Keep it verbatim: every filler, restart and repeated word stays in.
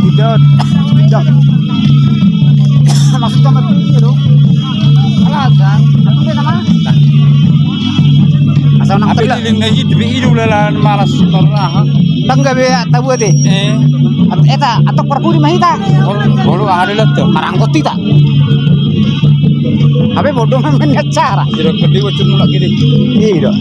Tidak. Tidak. Maksudnya mati dia dong. Alasan. Apa dia nama? Asal nang. Apa tadi lah. Tiling na hidup, hidup lalan malas pernah. Tangga be ya, tahu deh. Eh. At-, eta, atau perpudi mah hita. Bolu, bolu ada lah tuh. Marangkot hita. Apa bodoh namanya cara? Tidak pedih, wajib mulak gini. Iya, dong.